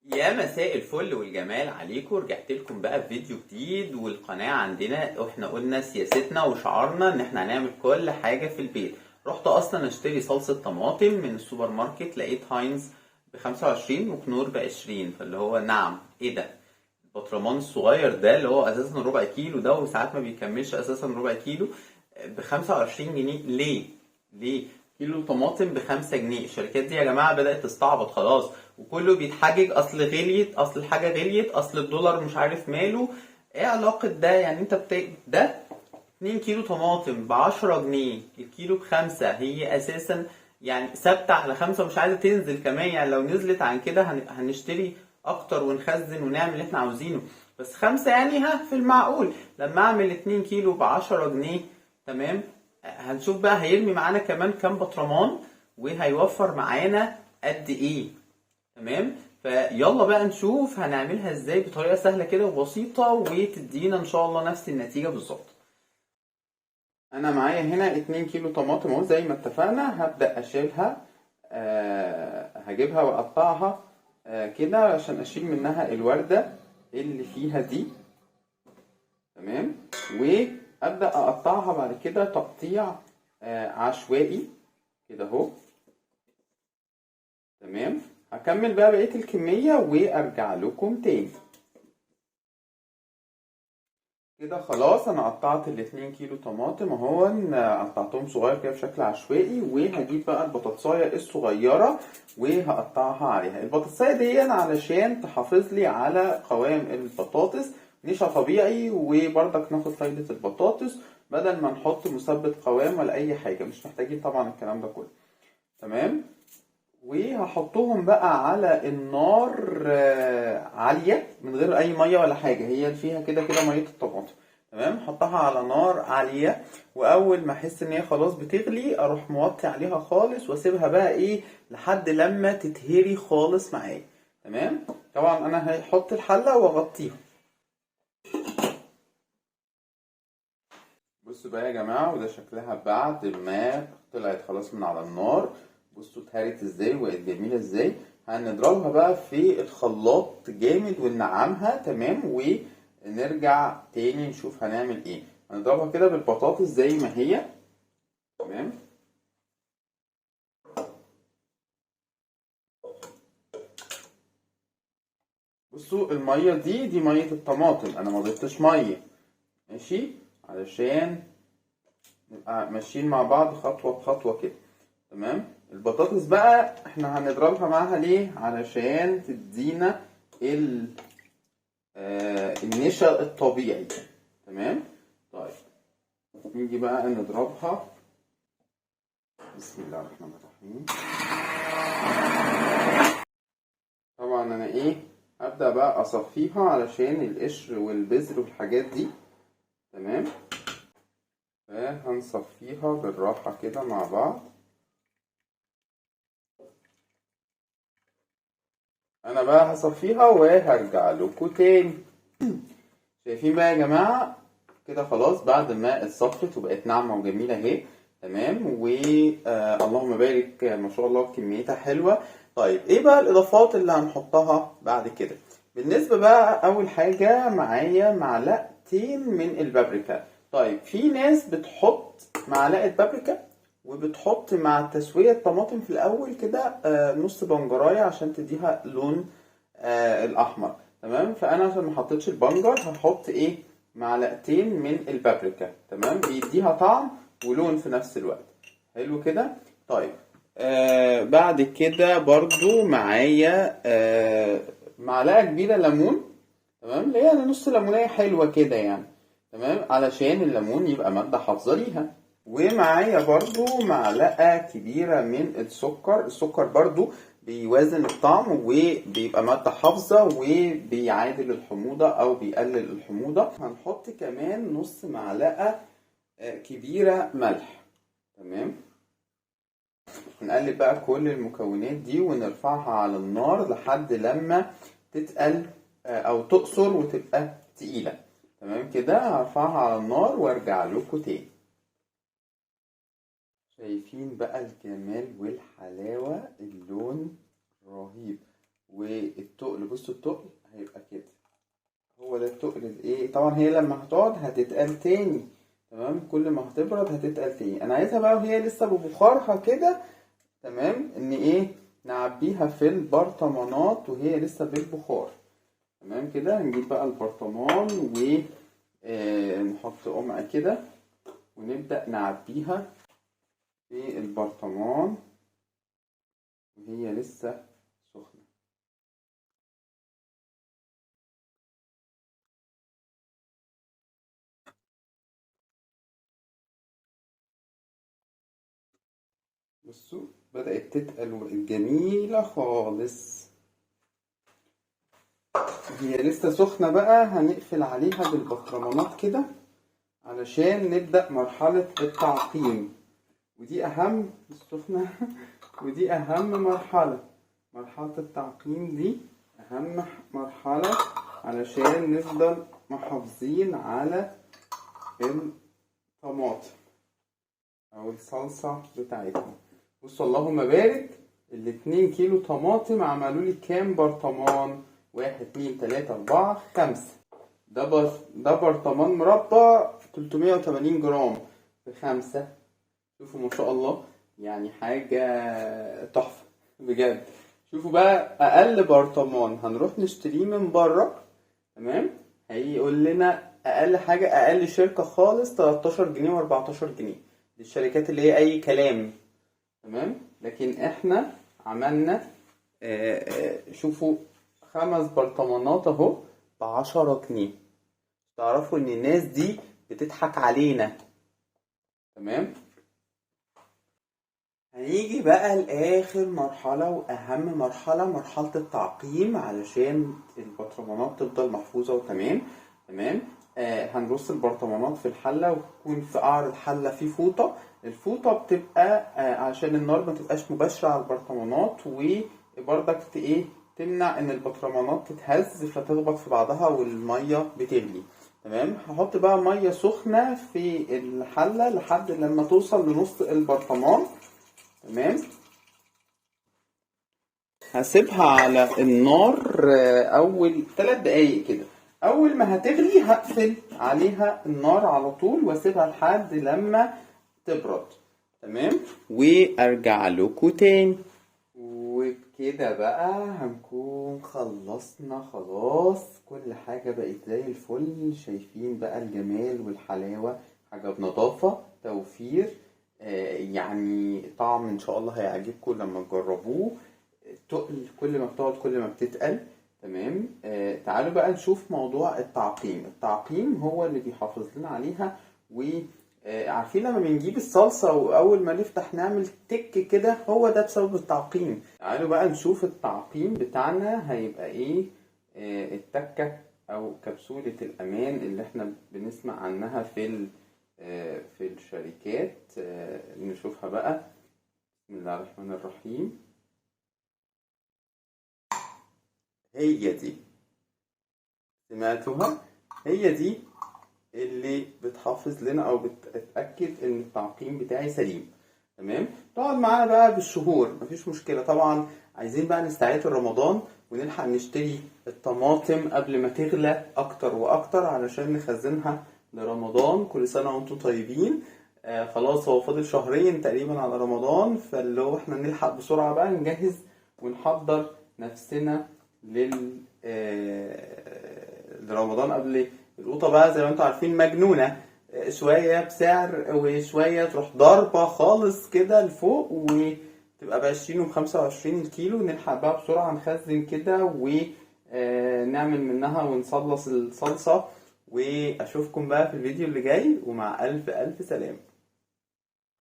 يا مساء الفل والجمال عليكم. رجعت لكم بقى في فيديو جديد. والقناة عندنا احنا قلنا سياستنا وشعارنا ان احنا هنعمل كل حاجة في البيت. رحت اصلا اشتري صلصة طماطم من السوبر ماركت، لقيت هاينز ب25 وكنور ب20، فاللي هو نعم ايه ده؟ البطرمان الصغير ده اللي هو اساسا ربع كيلو ده، وساعات ما بيكملش اساسا ربع كيلو، ب25 جنيه. ليه؟ ليه كيلو طماطم ب5 جنيه؟ الشركات دي يا جماعة بدأت تستعبط خلاص، وكله بيتحجج اصل غليت، اصل الحاجة غليت، اصل الدولار مش عارف ماله. ايه علاقة ده؟ يعني انت ده 2 كيلو طماطم ب10 جنيه، الكيلو ب5، هي اساسا يعني ثابتة على 5 ومش عايزة تنزل كمان. يعني لو نزلت عن كده هنشتري اكتر ونخزن ونعمل اللي احنا عاوزينه، بس 5 يعني ها في المعقول. لما اعمل 2 كيلو ب10 جنيه، تمام، هنشوف بقى هيرمي معانا كمان كام بطرمان وهيوفر معانا قد ايه. تمام، فيلا بقى نشوف هنعملها ازاي بطريقة سهلة كده وبسيطة وتدينا ان شاء الله نفس النتيجة بالظبط. انا معايا هنا 2 كيلو طماطم اهو زي ما اتفقنا. هبدأ اشيلها، هجيبها واقطعها كده عشان اشيل منها الوردة اللي فيها دي، تمام، وابدأ اقطعها بعد كده تقطيع عشوائي كده اهو. تمام، هكمل بقى بقية الكمية وارجع لكم تاني. كده خلاص انا قطعت ال2 كيلو طماطم اهو، قطعتهم صغير كده بشكل عشوائي. وهجيب بقى البطاطساية الصغيرة وهقطعها عليها. البطاطساية دي علشان تحافظ لي على قوام البطاطس، نشا طبيعي، وبرضك ناخد فايدة البطاطس بدل ما نحط مثبت قوام ولا اي حاجة، مش محتاجين طبعا الكلام ده كله. تمام، وهحطهم بقى على النار عالية من غير أي مية ولا حاجة، هي فيها كده كده مية الطماطم. تمام، حطها على نار عالية، وأول ما أحس إن هي خلاص بتغلي أروح موطي عليها خالص وأسيبها بقى إيه لحد لما تتهري خالص معايا. تمام، طبعا أنا هحط الحلة وأغطيها. بصوا بقى يا جماعة، وده شكلها بعد ما طلعت خلاص من على النار. بصوا اتهرت ازاي وبقت جميلة ازاي. هنضربها بقى في الخلاط جامد وننعمها. تمام، ونرجع تاني نشوف هنعمل ايه. هنضربها كده بالبطاطس زي ما هي. تمام، بصوا المية دي مية الطماطم، انا ما ضفتش مية، ماشي، علشان نبقى ماشيين مع بعض خطوة بخطوة كده. تمام، البطاطس بقى احنا هنضربها معاها ليه؟ علشان تدينا النشا الطبيعي. تمام، طيب نيجي بقى نضربها. بسم الله الرحمن الرحيم. طبعا انا هبدأ بقى اصفيها علشان القشر والبذر والحاجات دي. تمام، فهنصفيها بالراحة كده مع بعض. انا بقى هصفيها وهرجع لكم تاني. شايفين بقى يا جماعة كده خلاص بعد ما اتصفت وبقت ناعمة وجميلة اهي. تمام، و اللهم بارك، ما شاء الله كميتها حلوة. طيب ايه بقى الاضافات اللي هنحطها بعد كده؟ بالنسبة بقى اول حاجة معايا معلقتين من البابريكا. طيب في ناس بتحط معلقة بابريكا وبتحط مع تسوية الطماطم في الأول كده نص بنجراية عشان تديها لون الأحمر. تمام، فأنا عشان ما حطيتش البنجر هحط معلقتين من البابريكا. تمام، بيديها طعم ولون في نفس الوقت. حلو كده. طيب بعد كده برضو معايا معلقة كبيرة ليمون. تمام، اللي هي نص ليمونية حلوة كده يعني. تمام، علشان الليمون يبقى مادة حافظة ليها. ومعايا برضو معلقة كبيرة من السكر. السكر برضو بيوازن الطعم وبيبقى مادة حافظة وبيعادل الحموضة أو بيقلل الحموضة. هنحط كمان نص معلقة كبيرة ملح. تمام، نقلب بقى كل المكونات دي ونرفعها على النار لحد لما تتقل أو تقصر وتبقى تقيلة. تمام كده، هرفعها على النار وارجع لكم تاني. شايفين بقى الجمال والحلاوة، اللون رهيب. والتقل بصوا التقل هيبقى كده، هو ده التقل الايه. طبعا هي لما هتقعد هتتقل تاني، تمام، كل ما هتبرد هتتقل تاني. انا عايزها بقى وهي لسه ببخارها كده، تمام، ان ايه نعبيها في البرطمانات وهي لسه بالبخار، تمام كده. هنجيب بقى البرطمان ونحط قمع كده ونبدأ نعبيها في البرطمان وهي لسه سخنة. بصوا بدأت تتقل وبقت جميلة خالص. هي لسه سخنة بقى، هنقفل عليها بالبطرمانات كده علشان نبدأ مرحلة التعقيم، ودي أهم السخنة ودي أهم مرحلة، مرحلة التعقيم دي أهم مرحلة علشان نفضل محافظين على الطماطم أو الصلصة بتاعتنا. بصوا اللهم بارك، 2 كيلو طماطم عملوا لي كام برطمان؟ 1 2 3 4 5. ده برطمان مربى 380 جرام في 5. شوفوا ما شاء الله، يعني حاجة تحفة بجد. شوفوا بقى أقل برطمان هنروح نشتريه من بره، تمام، هيقول لنا أقل حاجة، أقل شركة خالص 13 جنيه و14 جنيه، دي الشركات اللي هي أي كلام، تمام. لكن احنا عملنا شوفوا 5 برطمانات اهو ب10 جنيه. تعرفوا ان الناس دي بتضحك علينا، تمام. هنيجي بقى لآخر مرحلة وأهم مرحلة، مرحلة التعقيم، علشان البرطمانات تفضل محفوظة وتمام. تمام. هنرص البرطمانات في الحلة، وتكون في قعر الحلة في فوطة. الفوطة بتبقى عشان النار ما تبقاش مباشرة على البرطمانات، وبرضك تمنع ان البرطمانات تتهز فتخبط في بعضها والمية بتغلي. تمام. هحط بقى مية سخنة في الحلة لحد لما توصل لنص البرطمان. تمام. هسيبها على النار اول 3 دقايق كده. اول ما هتغلي هقفل عليها النار على طول واسيبها لحد لما تبرد. تمام. وارجع لكم تاني. وبكده بقى هنكون خلصنا خلاص، كل حاجة بقت زي الفل. شايفين بقى الجمال والحلاوة، حاجة بنظافة، توفير، يعني طعم ان شاء الله هيعجبكم لما تجربوه. تقل كل ما بتقعد كل ما بتتقل. تمام. تعالوا بقى نشوف موضوع التعقيم. التعقيم هو اللي بيحافظ لنا عليها. و عارفين لما بنجيب الصلصة وأول ما نفتح نعمل تك كده، هو ده بسبب التعقيم. تعالوا بقى نشوف التعقيم بتاعنا هيبقى ايه. التكة أو كبسولة الأمان اللي احنا بنسمع عنها في الشركات، نشوفها بقى. بسم الله الرحمن الرحيم. هي دي، سمعتوها؟ هي دي اللي بتحافظ لنا او بتتاكد ان التعقيم بتاعي سليم. تمام. تقعد معانا بقى بالشهور مفيش مشكله. طبعا عايزين بقى نستعد لرمضان ونلحق نشتري الطماطم قبل ما تغلى اكتر واكتر علشان نخزنها لرمضان. كل سنه وانتم طيبين. خلاص هو فاضل شهرين تقريبا على رمضان، فاللي هو احنا نلحق بسرعه بقى نجهز ونحضر نفسنا لرمضان قبل القوطه بقى. زي ما انتم عارفين مجنونه، شويه بسعر وشويه تروح ضربه خالص كده لفوق وتبقى ب20 وب25 الكيلو. نلحق بقى بسرعه نخزن كده ونعمل منها ونصلص الصلصه. واشوفكم بقى في الفيديو اللي جاي، ومع الف الف سلامه.